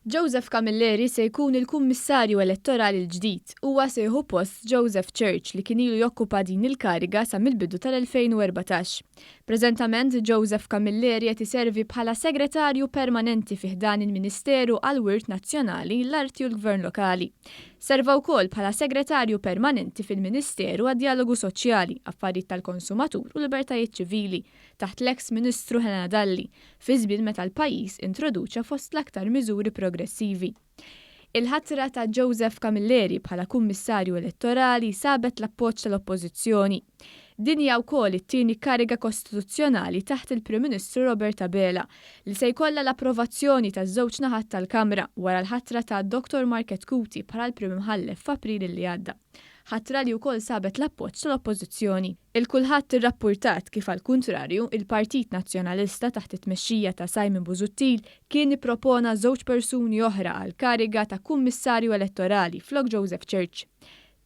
Joseph Camilleri se jkun il-Kummissarju Elettorali l-ġdid. Huwa se jieħu post Joseph Church li kien ilu jokkupa din il-kariga sa mill-bidu tal-2014. Preżentament Joseph Camilleri qed iservi bħala Segretarju Permanenti fi ħdan il-Ministeru għall-Wirt Nazzjonali, l-Arti u l-Gvern Lokali. Serva wkoll bħala Segretarju Permanenti fil-Ministeru għad-Djalogu Soċjali, Affarijiet tal-Konsumatur u Libertajiet Ċivili taħt l-eks Ministru Helena Dalli, fi żmien meta l-pajjiż introduċa fost l-aktar miżuri progressivi. Il-ħatra ta' Joseph Camilleri bħala Kummissarju Elettorali sabet l-appoġġ tal-Oppożizzjoni. Din hija wkoll it-tieni kariga kostituzzjonali taħt il-Prim Ministru Robert Abela li se jkollha l-approvazzjoni taż-żewġ naħat tal-Kamra wara l-ħatra ta' Dottor Mark Chetcuti bħala l-Prim Imħallef f'April li għadda. Ħatra li wkoll sabet l-appoġġ tal-Oppożizzjoni. Il-Kulħadd irrappurtat kif għall-kuntrarju, il-Partit Nazzjonalista taħt it-tmexxija ta' Simon Busuttil kien ippropona żewġ persuni oħra għall-kariga ta' Kummissarju Elettorali flok Joseph Church.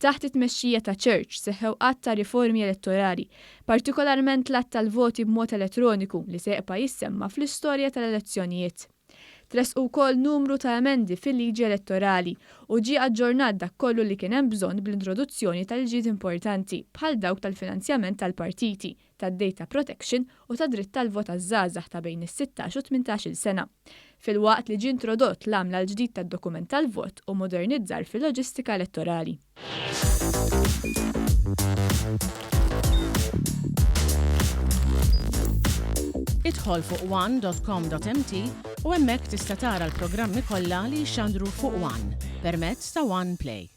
Taħt it-tmexxija ta' Church seħħew għadd ta' riformi elettorali, partikolarment l-għadd tal-voti b'mod elettroniku li se jqba' jissemma fl-istorja tal-elezzjonijiet. Tressqu wkoll numru ta' emendi fil-liġi elettorali u ġie aġġornat dak kollu li kien hemm bżonn bl-introduzzjoni ta' liġijiet importanti bħal dawk tal-finanzjament tal-partiti, tad-data protection u tad-dritt tal-vot għaż-żgħażagħ ta' bejn is-sittax u t-tmintax-il sena. Filwaqt li ġie introdott l-għamla l-ġdid tad-dokument tal-vot u modernizzar fil-loġistika elettorali. Idħol fuq one.com.mt u hemmhekk tista' tara l-programmi kollha li jixxandru fuq One permezz ta' One Play.